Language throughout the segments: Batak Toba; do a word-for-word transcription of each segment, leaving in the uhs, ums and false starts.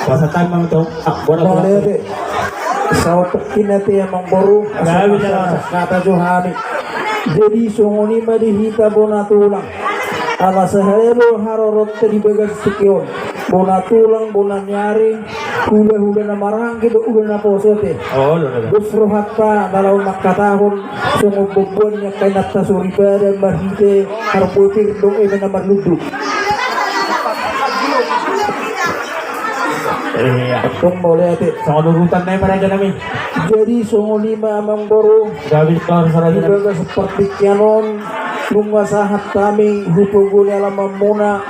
Pasahat ma tu, ah, bona tu. Mauliate. Saotik i ate amangboru, asa pasahat hata jo hami. Jadi songon i ma di hita bona tulang. Ala sahali do haroronta di bagas tingki on. Bona tulang, bona ni ari, hulahula na maranggi dohot hulahula na poso ate. Oh, lho, lho, lho. Dos rohanta na laho mangkatahon songon bubuan ni angka inanta soripada marhite harbue pir dohot eme na marlundu. Iya. Antong mauliate. Songon urutan na i ma raja nami. Jadi songon i ma amangboru. Gabe di bagas partingkian on, nunga sahat hami tu pogu ni alamanmuna,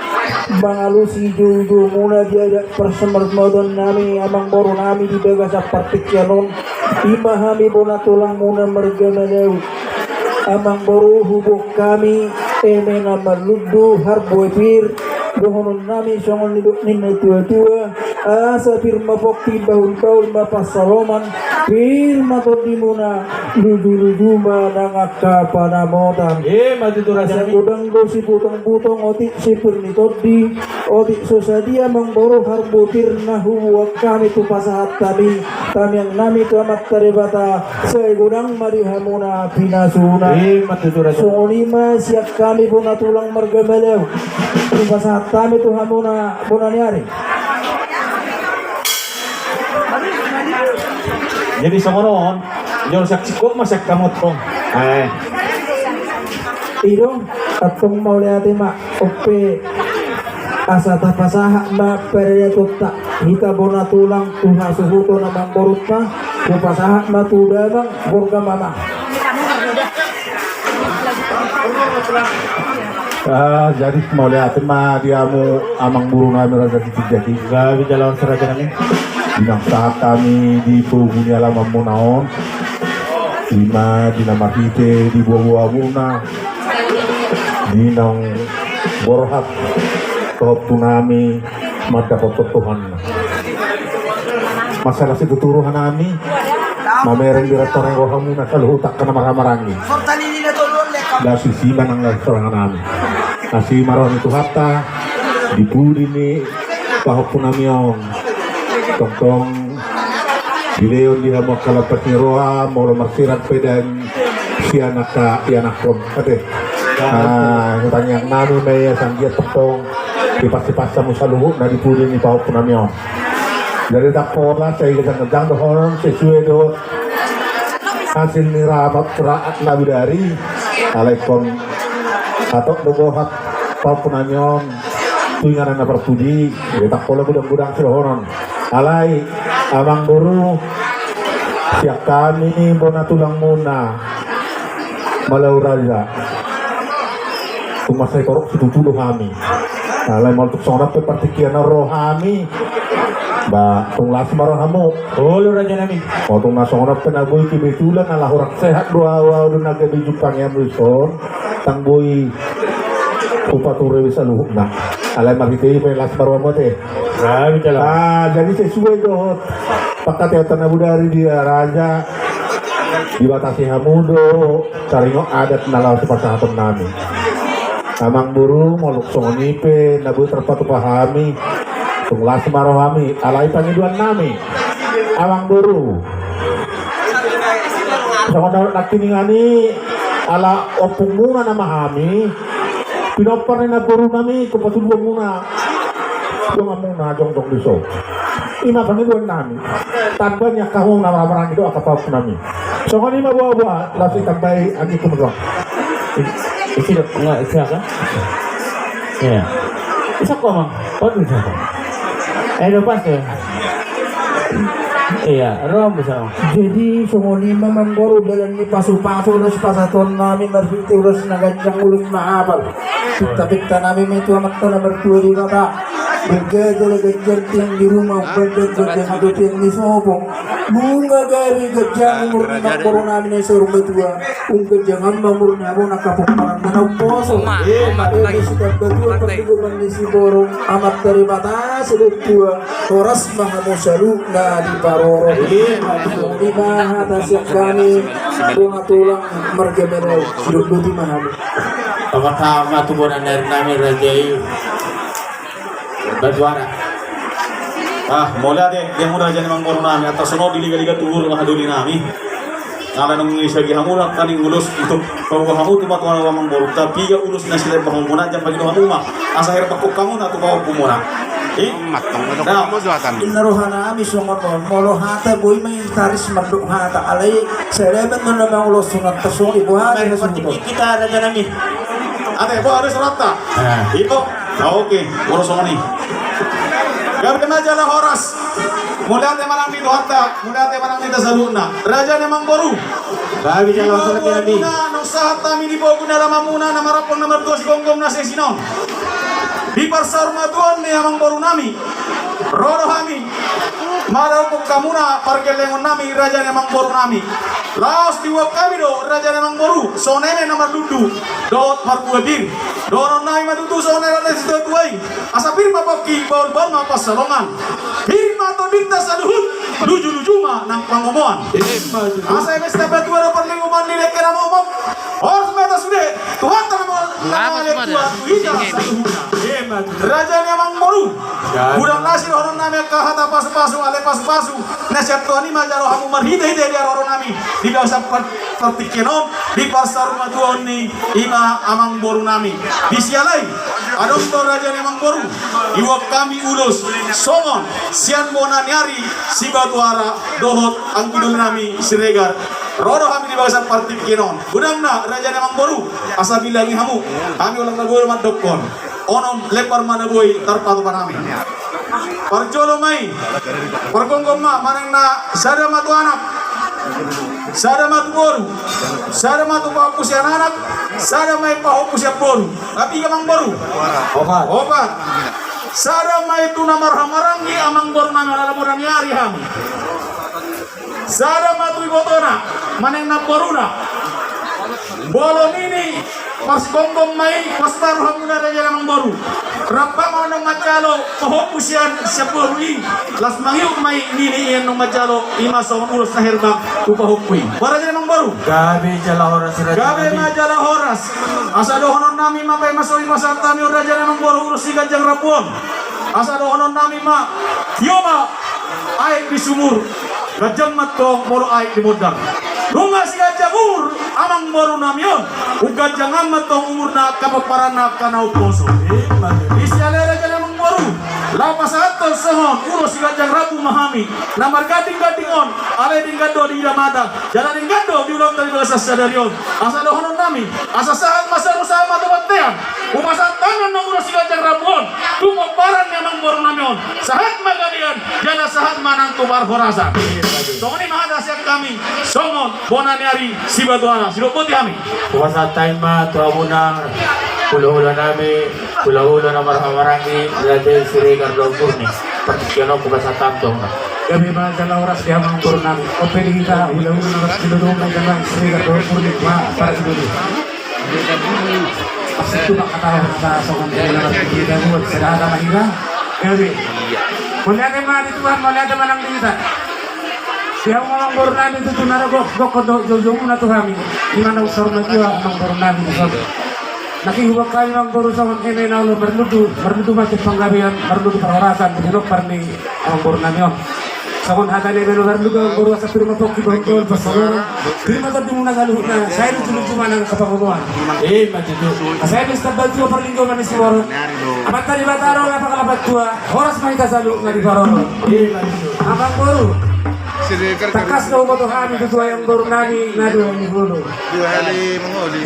mangalusi joujoumuna di adat parsaurmaritmuna nami amangboru nami di bagas partingkian on. I ma hami bona tulangmuna marga Malau. Amangboru, huboan hami eme na marlundu harbue pir, dohonon nami songon nidok ni natuatua, asa pir ma pongki, bahulbahul ma pansalongan, pir ma tondimuna, lujuluju ma nang angka panamotan. Ima tutu raja nami. Sai godang do sibutongbutong, otik sipir ni tondi, otik so sadia amangboru harbue pir na huboan hami tu pasahat hami, tamiang nami tu Amanta Debata, sai godang ma di hamuna pinasuna. Ima tutu raja. Songon i ma sian hami bona tulang marga Malau, tu pasahat hami tu hamuna bona ni ari. Jadi songon on, jolo sian singkop ma sian hamu antong. Eh. I do, antong mauliate ma. Onpe, asa tapasahat ma paradatonta hita bona tulang tu hasuhuton amangborunta, hupasahat ma tu damang borgam amang. Ah, jadi mauliate ma di hamu amangboru nami Raja Ginting Jaki. Gabe jala on raja nami. Di na sahat hami di pogu ni alamanmuna on. Ima di na marhite di boaboamuna. Di naung borhat pahompu nami mandapothon Tuhan. Masalah situtu roha nami mamereng di rantorang ni rohamuna saluhut angka na marhahamaranggi. Dasi sima nang las roha nami. Asi ma roha ni Tuhanta di pudi ni pahompu nami on. Tongtong dilehon di hamu angka lampas ni roha, molo marsirang pe dang sian angka ianakhon ate. Ah, tangiang nami ma i asa anggiat tongtong dipasipas hamu saluhutna di pudi ni pahompu nami on. Jadi ndang pola, sai ganjang-ganjang dohonon sesuai dohot hasil ni rapat rapat na bodari. Alai ingkon hatop do borhat pahompu nami on tu inganan na parpudi. Jadi ndang pola godang-godang sidohonon. Alai amangboru, sian hami ni bona tulangmuna Malau Raja, tung mansai torop situtu do hami. Alai molo tung songon on pe partingkian na ro hami, ba tung las ma rohamu. Olo raja nami. Molo tung na songon on pe na boi kebetulan ala hurang sehat do au, au do na gabe jumpangi hamu dison. Ndang boi hupature be saluhutna. Alai marhite i pe las ma rohamu ate. Ah, jadi sesuai dohot pangkataion na bodari di raja. Dibatasi hamu do taringot adat na laho sipasahaton nami. Amang boru, molo songon i pe na boi tarpatupa hami, tung las ma roha nami, alai pangidoan nami, amang boru, songon na nangkiningan i, ala ompungmuna nama hami, pinompar ni namboru nami tu patuluan muna. Dongan muna jongjong di son. I ma pangidoan nami. Tamba ni angka hamu na marhahamaranggi dohot angka pahompu nami. Songon i ma boa-boa, laos ditambai anggi kumurang. Isi do. Enggak, isi apa? Iya. Isi apa, Mang? Waduh, isi apa? Eh, udah pas ya? Iya, rom bisa. Jadi songon i ma, amang boru, dalan ni pasu-pasu, ulos pasahaton nami marhite ulos na ganjang, ulos na apal. Pinta-pinta nami ma i tu Amanta na martua Debata. Bergaja ma ganjang tiang di ruma, bergaja ma ganjang tiang di sopo. Nunga gabe ganjang umur ni namboru nami na saur matua. Nunga ganjang ma umur ni hamu angka pomparan na naung poso. Eme sitambatua parlinggoman ni siborok, Amanta Debata sidok tua. Horas ma hamu saluhutna diparorot. Songon i ma hata sian hami, bona tulang marga Melayu, sidok boti ma hamu. Pertama tu bona ni ari nami raja i Batuara. Ah, mauliate di hamu raja ni amang boru nami, atas sono di liga-liga tuhur lah doli nami. Ala nunga disagi hamu nangkaning ulos untuk paboa hamu tu matua amang boru, tapi ia ulos na silehon hamu muna, jam pagi do hamu ma asa herbak hamu na tu pahompu muna. I? Inna roha nami songon on, molo hata boi ma i taris mandok hata, alai seleban do na mangulos sunat tasong i boha. Kita raja nami. Ate, boha do soranta? Ito. Oke, boru songon i. Gabe ma jala horas. Mauliate ma nang di Tuhanta, mauliate ma nang di hita saluhutna. Raja ni amang boru. Gabe jala horas. Di bogu muna, nunga sahat hami di bogu ni alaman muna, na marapang na martua sigomgom na sesi non. Di parsaurmatuaon ni amang boru nami. Ro do hami. Maradophon hamuna pargellengon nami, raja ni amang boru nami. Laos diboan hami do, raja ni amang boru, songon eme na marlundu dohot marbua pir. Dohonon nami ma tutu songon na nidok ni situatua i. Asa pir ma pongki, bahulbahul ma pansalongan. Pir ma tondinta saluhut, lujuluju ma nang pangomoan. Asa eme sitambatua do parlinggoman ni dengke na momok. Horas ma hita sude, Tuhanta na mangalean tua tu hita saluhutna. Raja ni amang boru. Godang na sidohonon nami angka hata pasupasu, ale pasupasu na sian Tuhan i ma jalo hamu marhitehite di haroronami di bagasan par-, partingkian on, di parsaurmatuaon ni i ma amang boru nami. Di siala i, adong do raja ni amang boru, diboan hami ulos songon sian bona ni ari Sibatuara dohot anggi doli nami Siregar. Ro do hami di bagasan partingkian on. Godang na raja ni amang boru, asa bilangi hamu. Hami holan na boi mandokkon. Onom lembar ma na boi tarpatupa nami. Parjolo ma i, pargomgom ma, manang na sada ma tu anak, sada ma tu boru, sada ma tu pahompu sian anak, sada ma i pahompu sian boru. Piga amang boru? Opat. Opat. Sada ma i tu na marhahamaranggi amang boru nami, ala bona ni ari hami. Sada ma tu ibotona, manang na boruna. Molo nini, pargomgom ma i, pos ma rohamuna raja ni amang boru. Rap ma naung manjalo pahompu sian, sian boru i. Laos mangihut ma i nini i naung manjalo, i ma songon ulos na herbang tu pahompu i. Boha raja ni amang boru? Gabe jala horas raja nami. Gabe ma jala horas. Asa dohonon nami ma, paima songon i pasahat hami on raja ni amang boru, ulos siganjang rambu on. Asa dohonon nami ma, tio ma aek di sumur, ganjang ma antong molo aek di mondang. Nunga siganjang umur amang boru nami on, umganjang ma antong umurna angka pomparanna angka na umposo. Di siala i raja ni amang boru, laho pasahathon songon ulos siganjang rambu ma hami na margandingganding on, alai denggan do diida mata, jala denggan do di ulaonta di bagasan sadari on. Asa dohonon nami, asa sahat ma saur, sahat ma tu bontean. Hupasahat hami annon ulos siganjang rambu on tu pomparan ni amang boru nami on. Sahat ma gabean, jala sahat ma nang tu parhorasan. Songon i ma hata sian hami, songon bona ni ari Sibatuara, sidok boti hami. Hupasahat hami ma tu hamuna hulahula nami, hulahula na marhahamaranggi, raja i Siregar dohot boru ni. Partingkian on hupasahat hami tu hamuna. Gabe ma jala horas di amang boru nami. Ope di hita hulahula na marhahamaranggi, raja i Siregar dohot boru ni, ma, para sidoli. Situ ma hata, hata songon i na marpikir hita buat, sada hata ma hita. Gabe. Mauliate ma di Tuhan, mauliate ma nang di hita. Ia amang boru nami, tutu na ro gok, gokkon dohot joujou muna tu hami. Ima na unsur matua amang boru nami dison. Nangkin huboan hami amang boru songon eme na olo marlundu, marlundu ma tu panggabean, marlundu parhorasan di pinompar ni amang boru nami on. Songon hata ni eme na marlundu amang boru, asa pir ma pongki dohot dohot pasoloran. Pir ma tondimuna saluhutna, sai luju-luju ma nang sapangomoan. Ima tutu. Asa eme sitamba tua parlinggoman ni siborok. Amanta Debata do na pangalapan tua. Horas ma hita saluhutna diparorot. Ima tutu. Amang boru. Tangkas do huboto hami tu amang boru nami na dua hali mangoli.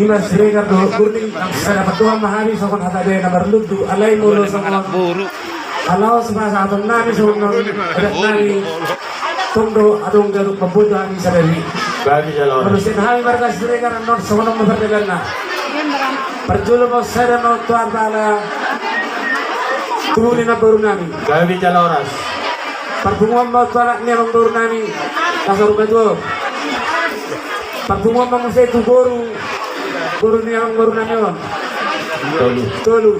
Ima Siregar dohot Gurning, sada pandohan ma hami songon hata dai na marlundu, alai molo songon halaos ma sahaton nami songon adat nami. Tong do adong ganup mamboto hami sadari. Molo sian hami marga Siregar annon songon on ma pardalanna. Parjolo ma sada ma tu artana. Tubu ni amang boru nami. Gabe jala horas. Parpunguan ma tu anak ni amang boru nami, na saur matua. Parpunguan ma muse tu boru, boru ni amang boru nami on. Tolu. Tolu.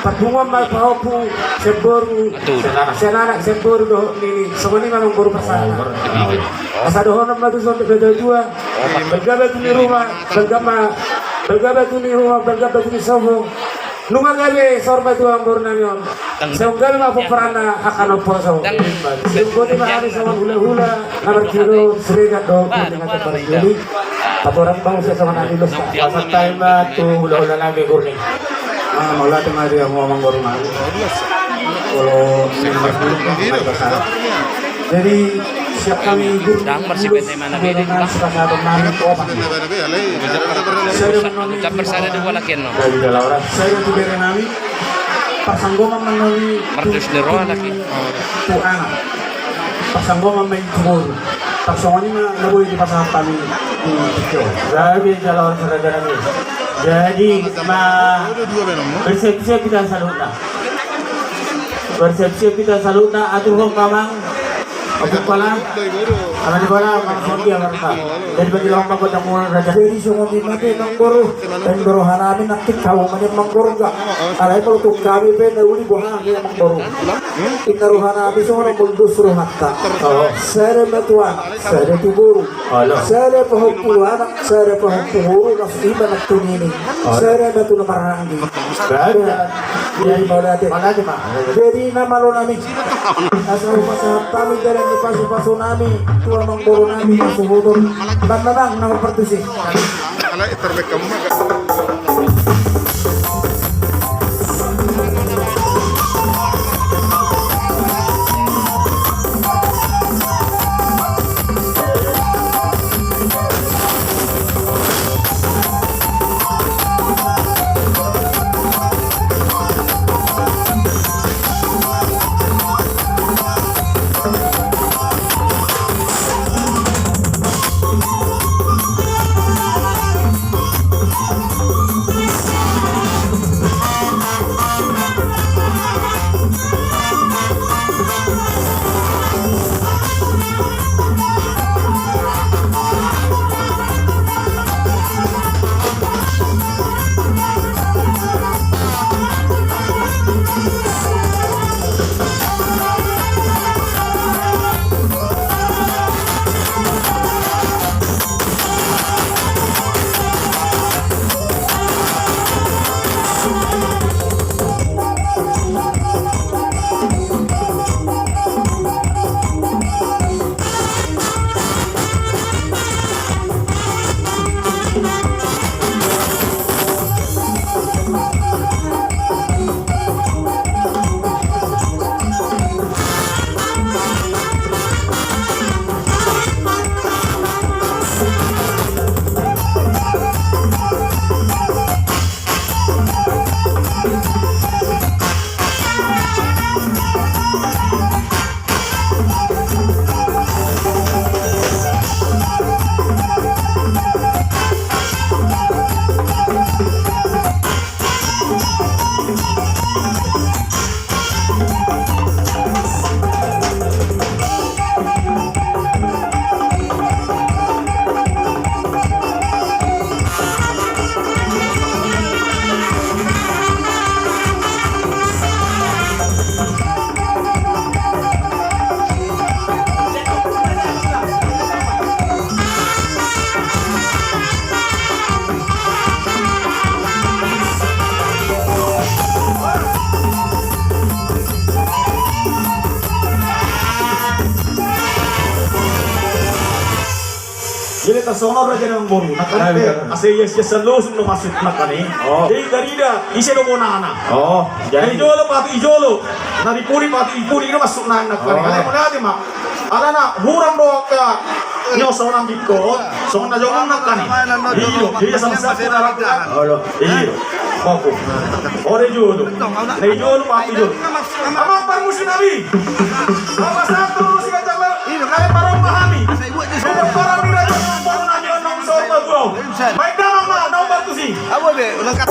Parpunguan ma pahompu, sian boru, sian anak, sian boru dohot nini. Songon i ma amang boru pasahat. Asa dohonon ma tu son dohot dua. Balga batu ni ruma, balga ma, balga batu ni ruma, balga batu ni sopo. Nunga gabe saur matua amang boru nami on. Sai gabe ma pomparanna angka na umposo. Sai boti ma hami songon hula-hula na martilo Siregar dohot Gurning, angka parjolo. Patorang bang sai songon hami los. Pasahat hami ma tu hula-hula nami Gurning. Ah, mauliate ma di hamu amang boru nami. Jadi siap hami Gurning. Dang marsipen na imana bede, Bang. Siap hami Gurning. Ucap persada dua laki, no. Dari dalam orang. Saya tu bere nami. Parsanggoman ma i. Mardus ni roha laki. Tu anak. Parsanggoman ma i tu boru. Tarsongon i ma na boi dipasahat hami. Jadi dalam orang sada nami. Jadi ma. Bersepsi kita saluhutna. Bersepsi kita saluhutna, aturhon ma amang. Abu pala. Amang di pala, amang songon dia marka. Jadi bagi lomba kota mula raja. Jadi songon i ma pe amang boru. Peng roha nami nangkin hamu ma amang boru ga. Alai molo tu hami pe na uli boha hami amang boru. Inna roha nami songon molo dos rohanta. Sada ma tu anak, sada tu boru. Sada pahompu anak, sada pahompu boru, nang ima nang tu nini. Sada ma tu na maranggi. Jadi mauliate. Jadi na malo nami. Asa hupasahat hami dalan ni pasu-pasu nami tu amang boru nami na suhut on. Bang, bang, na marpartusi. Jadi tarsongon on raja nang boru, nangkaning pe, asa ia sia salosung do maksud nangkaning. Jadi tarida ise do bonana. Jadi jolo patu i jolo, na di pudi patu i pudi do maksudna nangkaning. Alai mauliate ma. Alana hurang do angka nyosonan dingkon, songon na jongang nangkaning. Iyo, jadi sama-sama. Iyo. Oke. Ore jolo. Na i jolo patu i jolo. Amang parmusi nami. Bapak satu musi kacang. Nai paromba hami. Sumpah parang ni raja, parang nami onong sorba duau. Baik damang ma, nau partusi. Apa be? Ulang kat.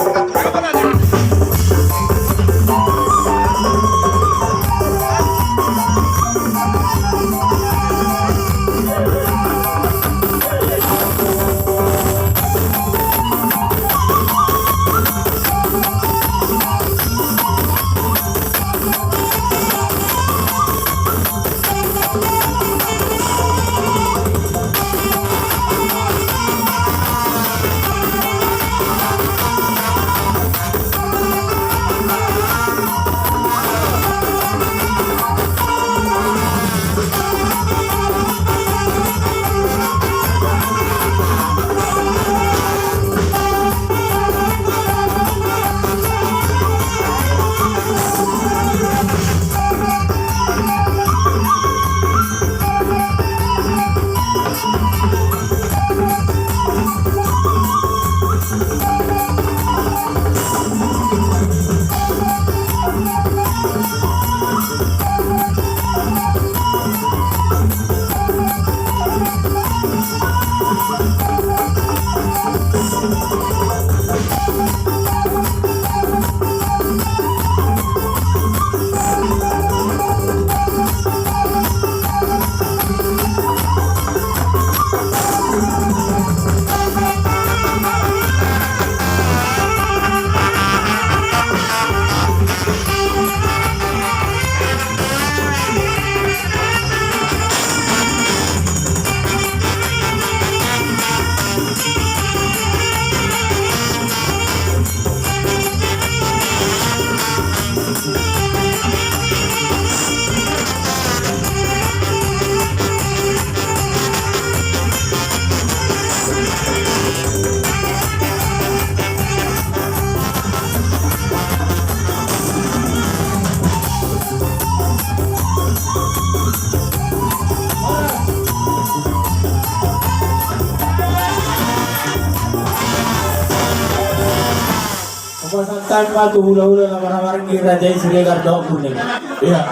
Pasahat ma tu hulahula na marhahamaranggi, raja i Siregar dohot Burni. Iya.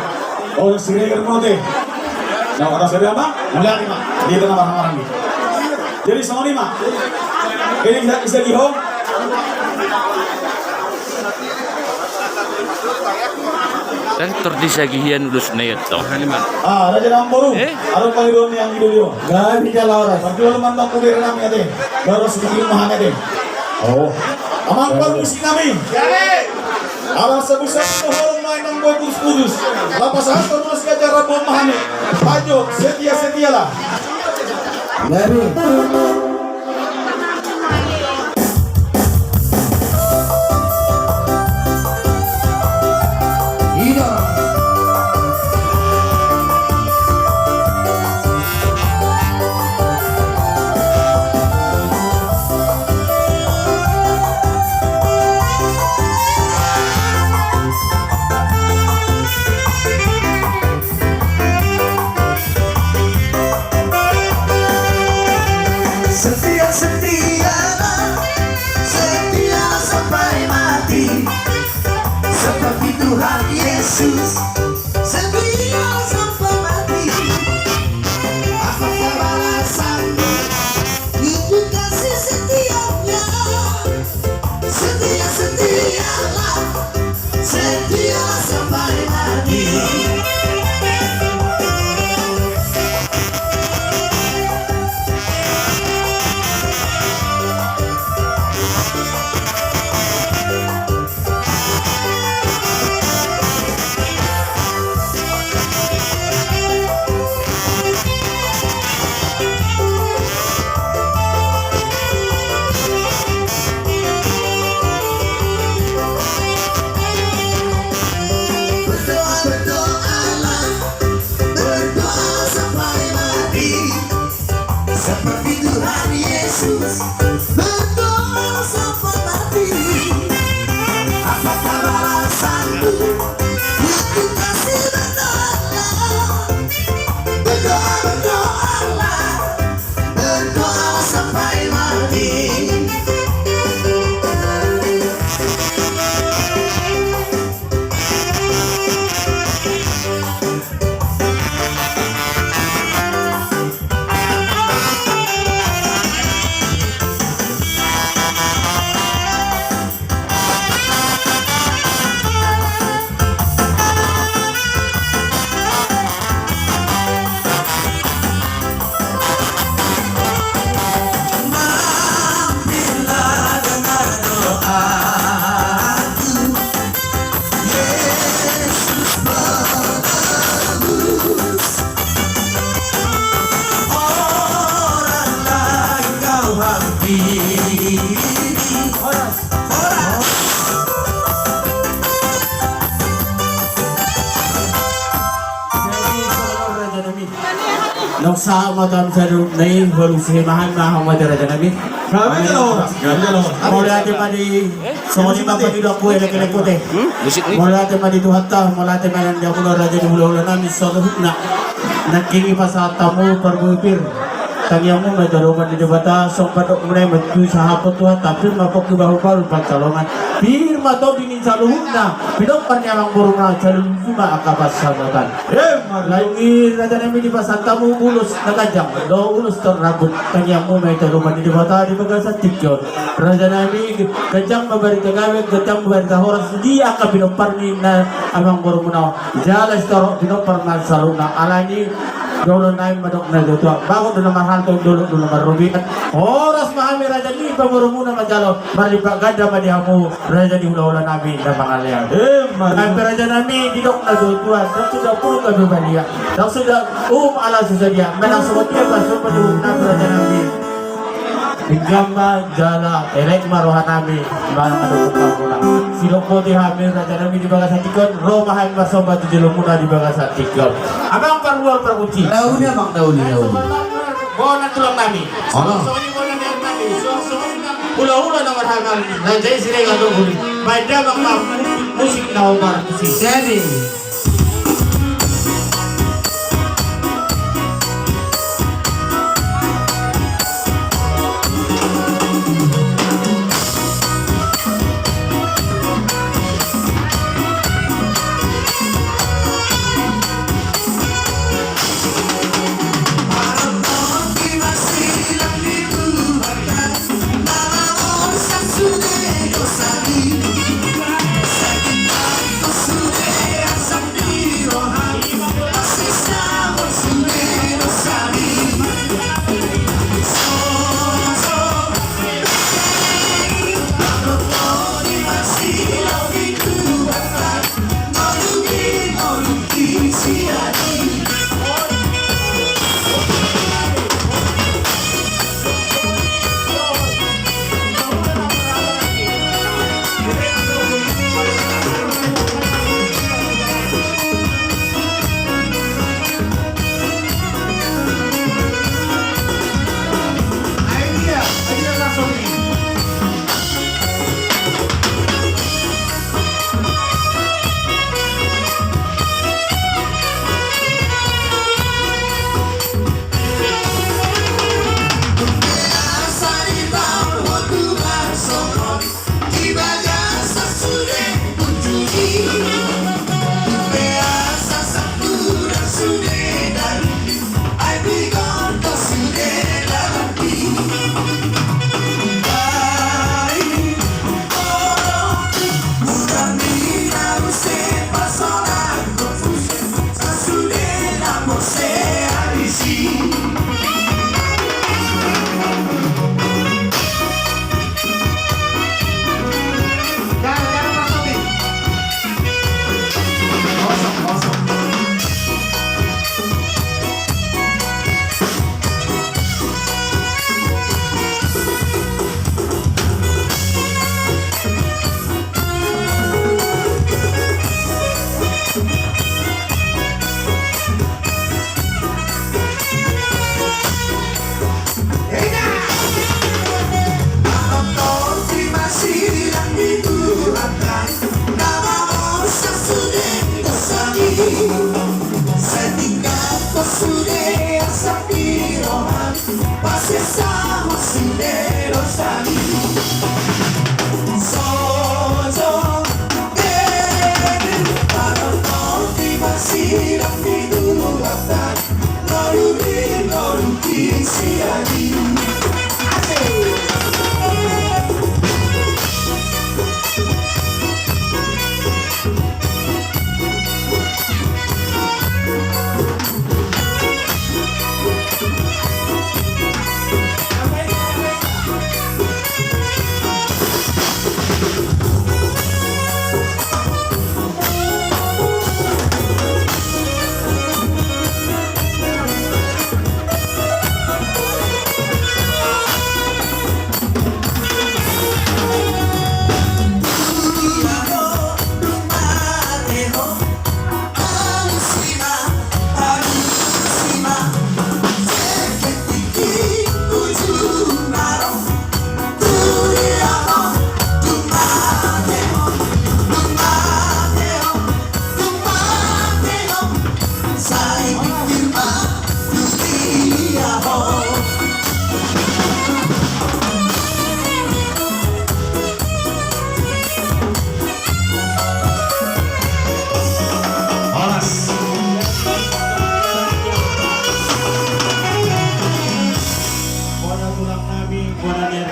Oh, Siregar mode. Na ora sari apa? Mauliate ma. Dia na marhahamaranggi. Jadi songon i ma. Ini bisa, bisa dihong. Kan tor disagihian ulus na ia to. Ah, raja nang boru. Eh? Adong pangidoan ni anggi doli on. Gari jala oras. Parjual mantap kubir nami ate. Baru sedikit mahane deh. Oh. Amang parmusik nami. Ala sabusa tu holong main nang boy putus-putus. Lapas hasta terus ke acara bom mahane. Ajo, setia-setialah. Jadi. Setia, setialah, setia sampai mati. Seperti Tuhan Yesus, setia sampai mati. Apakah balasanmu? Itu kasih setianya. Setia, setialah, setia sampai mati. Nunga sahat ma tu hami saluhutna i, hualusi ma hami ma hamu ate raja nami. Gabe jalo, gabe jalo. Mauliate ma di, songon i ma panidoanku elek-elek kote. Mauliate ma di Tuhanta, mauliate ma di hamuna raja ni hulahula nami saluhutna. Nangkin i pasahat hamu parbue pir. Tangiangmu ma i tu adopan ni Debata, songon pandok muna i ma tu sahapon Tuhanta, pir ma pongki bahulbahul pansalongan. Pir ma tondi ni saluhutna, pinompar ni amangboruna, saluhutna angka pansamotan. Lain i raja nami dipasahat hamu ulos na ganjang dohot ulos tarrambut. Tangiangmu ma i tu adopan ni Debata di bagasan tingki on. Raja nami, ganjang ma barita gabe, ganjang ma barita horas di angka pinompar ni na amangborumuna on. Jala sitorop pinompar ma saluhutna. Alani i, jolo nai mandok na tuatua. Bagot do na marhalto, dolok do na marrobean. Horas ma hami raja ni paborumuna manjalo. Marlipat ganda ma di hamu. Raja ni hulahula nami na mangalean. Emma tutu. Raja nami, didok na tuatua, ndang suda pulung gabe balian, ndang suda uhum ala so sadia. Manang songon dia parsomba ni uhum nami raja nami. Denggan ma jala elek ma roha nami manang adong hamuna. Sidok boti hami raja nami di bagasan tingki on, ro ma hami marsomba tu jolomuna di bagasan tingki on. Amang pargual pargonsi. Daun i amang, daun i, daun i. Bona tulang nami. Olo. Songon i bona ni amang nami. Songon i ma hulahula na marhaha nami. Raja i Siregar do buni. Baen damang ma musik na hombar tusi. Jadi.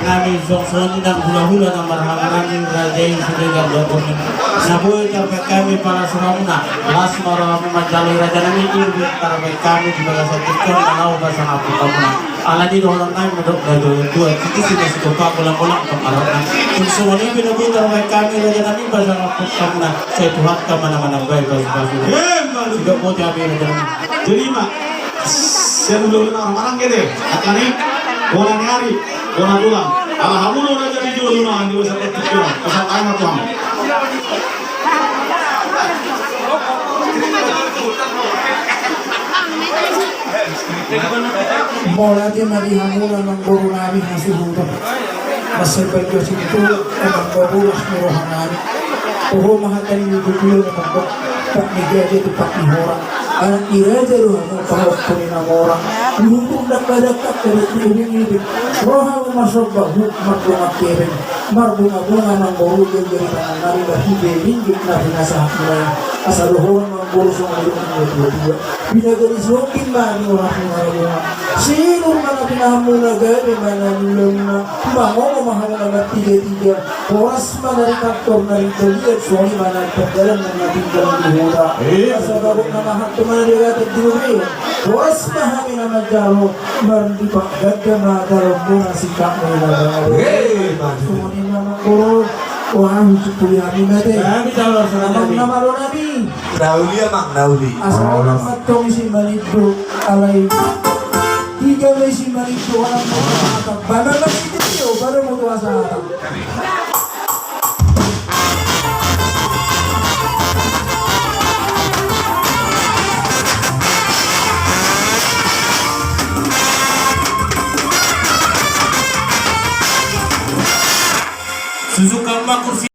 Nami songon i nang hulahula na marhaha nami raja i sude gandokon. Na boi tarbaen hami palas rohamuna, las ma rohamu manjalo i raja nami, i do tarbaen hami di bagasan tingki on na laho pasangaphon hamuna. Alani dohonon nami mandok na dua dua, sititi na sitopa, golang-golang pangarahutna. Tung songon i pe na boi tarbaen hami raja nami pasangaphon hamuna, sai Tuhanta ma na manambai pasupasu. Emma tutu. Sidok boti hami raja nami. Jadi ma. Sian hulahula na marhaha nami, angka ni bona ni ari, bona tulang. Ala hamu do raja ni jolo na di bagasan tingki on, pasahat hami ma tu hamu. Mauliate ma di hamu amangboru nami hasuhuton. Mansai baen do sintua amangboru las ni roha nami. Toho ma hata ni tutu na mandok, pat ni gaja tu pat ni hora. Anak ni raja do hamu pahompu ni na mora. Luhut undang badan angka dohot ni ubing-ibing. Roha ma marsomba, huhut mardongan hepeng. Marbunga-bunga amangboru, jala jari tangan nami, marhite ringgit na pinasahat nami. Asa dohonon amangboru songon i do na tua-tua. Pinagadis lombing ma di oras ni marbunga. Sinur ma na pinahanmuna, gabe ma na niulaonna. Mangomo ma hamu na martiga-tiga. Horas ma na di kantor na di balian, songon i ma na di pardalanan na tinggal di huta. Eh. Asa bagot na mahantu ma na di agatan di lobei. Horas ma hami na manjalo, marlipat ganda ma dalan bona sikapmu na baru. Eh, mantap. Songon i ma amangboru, wah, husumpuli hami ma te. Hami tahu rasa. Amang nami. Na malo nami. Na uli, amang, na uli. Asa mantong isi malindo, alai. Tiga ma isi malindo, orang mau asa hata. Bana ma isi tio, baru mau asa hata. Susukan ma kursi.